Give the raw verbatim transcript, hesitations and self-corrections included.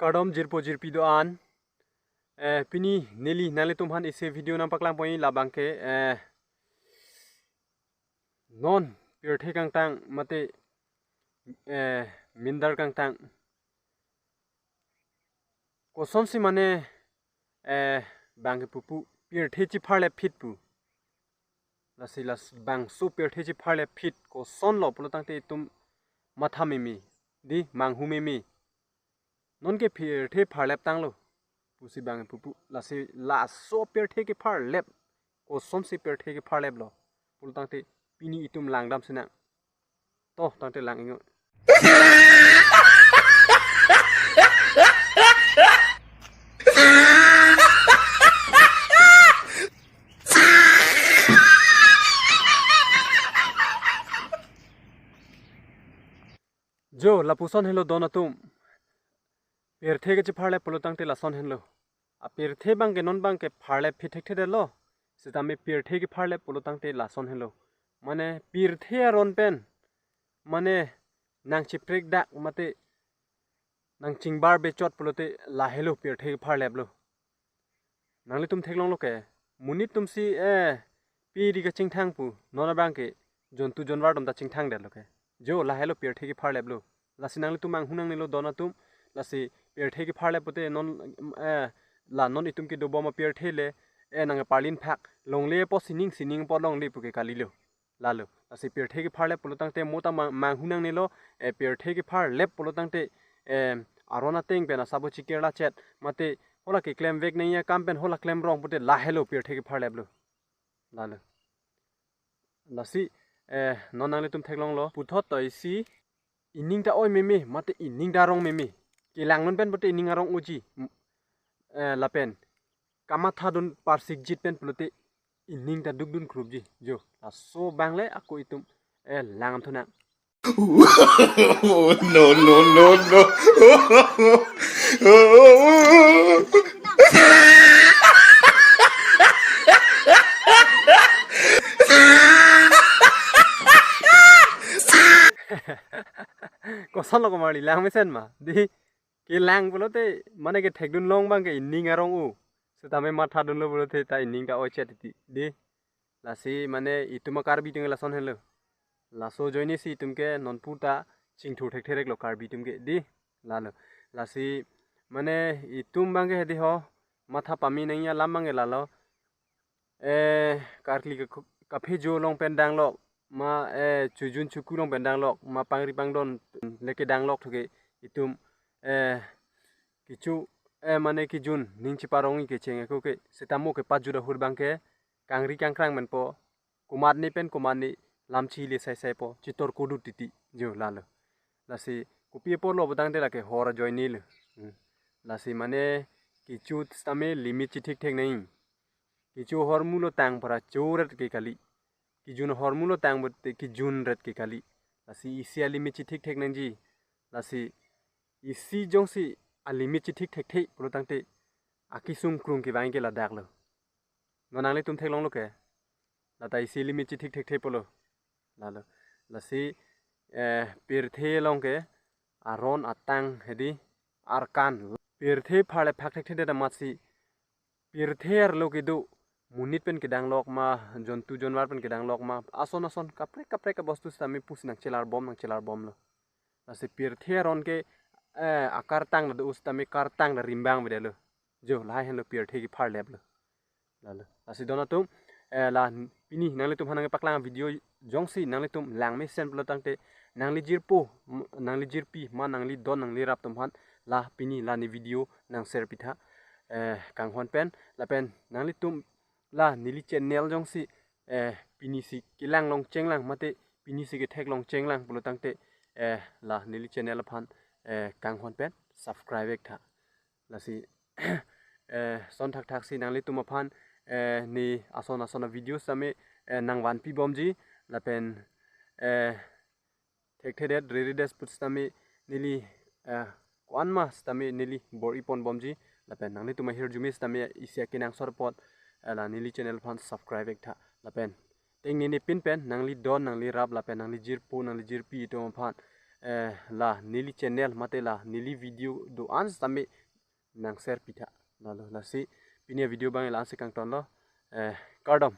Kardom jirpo jirpi do-an. Eh, pini neli nanglitum aphan isi video nangpaklang pon labang ke, eh, non pirthe kangtang mate, eh, mindar kangtang. Kosonsi mane, eh, bang ke pupu pirthe chipharlep phit pu. Lasi labangso pirthe chipharlep phit kosonlo pulo tangte itum matha meme, di manghu meme. Non ke pirthe pharlep tanglo pusi bang pupu. Lasi laso pirthe kepharlep, kosonsi pirthe kepharleplo pulo tangte pini itum langdam sinang. To tangte lang ingo. Jo, lapuson henlo don atum. Pirthe kechipharlep pulo tangte lason henlo. A pirthe bang ke non bang ke pharlep phit thekthedetlo. Sitame pirthe kepharlep pulo tangte lason henlo. Mane pirthe aron pen, mane nangchiprekdak mate nangchingbar bechot pulote lahelo pirthe kepharleplo. Nanglitum theklonglo ke, monit atumsi, eh, piri kachingthang pu, non abang ke jontu jonwar atum ta chingthangdetlo ke. Jo, lahelo pirthe kepharleplo. Lasi nanglitum manghu nangnelo don atum, lasi pirthe kepharlep pute non, eh, la non itum kedobom apirthe le, eh, nangparlin phak, longle po sining, sining po longle pu ke kalilo. Lalo, lasi pirthe kepharlep pulo tangte mo ta mang-, manghu nangnelo, eh, pirthe kepharlep pulo tangte, eh, aron ateng pen asabo chikir lachet, mate hala keklemvek nangji akam pen hala klemrong pute lahelo pirthe kepharleplo. Lalo. Lasi, eh, non nanglitum theklonglo, puthot to isi ining ta oi meme, mate ining ta rong meme. Kelang non pen pute ining arong-oji. M-, eh, lapen kamatha dun parsikjit pen pulote ining ta dukdun krupji. Jo, laso bang le ako itum, eh, langdam thunang. No, no, no, no. Kosonlo komarli, lang mesen ma. Di, kelang pulote mane kethekdun long bang ke ining arong-o. Sitame mathadunlo pulote ta ining ta oichet titi. Di. Lasi mane itum a Karbi atum ke lason henlo. Laso ajoinesi itum ke nonpu ta chingthur thekthereklo Karbi atum ke. Di. Lalo. Lasi mane itum bang ke hedi ho, matha pame nangji alam bang ke lalo. Eh, karkli ke khu-, kaphejo along pen danglok, ma, eh, chojun choku along pen danglok, ma pangri pangdon le kedanglok thu ke itum, eh, kecho, eh, mane kejun ning cheparongji kecheng ako ke, sitame kepajut ahut bang ke, kangri kangkrang menpo, komatne pen komatne lam chile saisaipo, chitor kodut titi, jo lalo. Lasi kopi apotlo pu tangte lake hor ajoinelo. Hmm. Lasi mane kecho sitame limit chithikthek nangji. Kecho ahormu lo tang para choret ke kali. Kejun ahormu lo tang pute kejunret ke kali. Lasi isi alimit chithikthek nangji. Lasi isi jongsi alimit chithikthekthe pulo tangte akesung krung kevang ke ladaklo. Non nanglitum theklonglo ke. Lata isi limit chithikthekthe pulo. Lalo. Lasi, eh, pirthe along ke aron atang hedi arkan. Pirthe pharlep phak thekthedet amatsi pirthe arlo kedo monit pen kedanglok ma, jontu jonwar pen kedanglok ma, ason ason kaprek kaprek abostu sitame pusi nangchelarbom nangchelarbomlo. Lasi pirthe aron ke, eh, akartang do sitame kartang do rimbang bedelo. Jo, lahai henlo pirthe kepharleplo. Lalo. Lasi don atum, eh, la pini nanglitum aphan nangpaklang video jongsi nanglitum lang mesen pulo tangte nangli jirpo, m-, nangli jirpi, ma nangli don, nangli rap atum aphan la pini la ne video nang share pitha, eh, kanghon pen, lapen nanglitum la neli channel jongsi, eh, pinisi kelang long chenglang mate pinisi ketheklong chenglang pulo tangte, eh, la neli channel aphan, eh, kanghon pen subscribe vektha. Lasi, eh, son thakthaksi nanglitum aphan, eh, ne ason ason a video sitame, eh, nangvanpibomji, lapen, eh, thekthedet rirides put sitame neli, eh, ko-an ma sitame neli bor-iponbomji, lapen nanglitum ahirjume sitame isi akenangsot apot, eh, la neli channel aphan subscribe vektha, lapen tengnene pin pen nangli don, nangli rap, lapen nangli jirpo, nangli jirpi atum aphan, eh, la neli channel mate la neli video do-an sitame nang share pitha. Lalo lasi pini video abang la-ansi kangtonlo. Eh, kardom.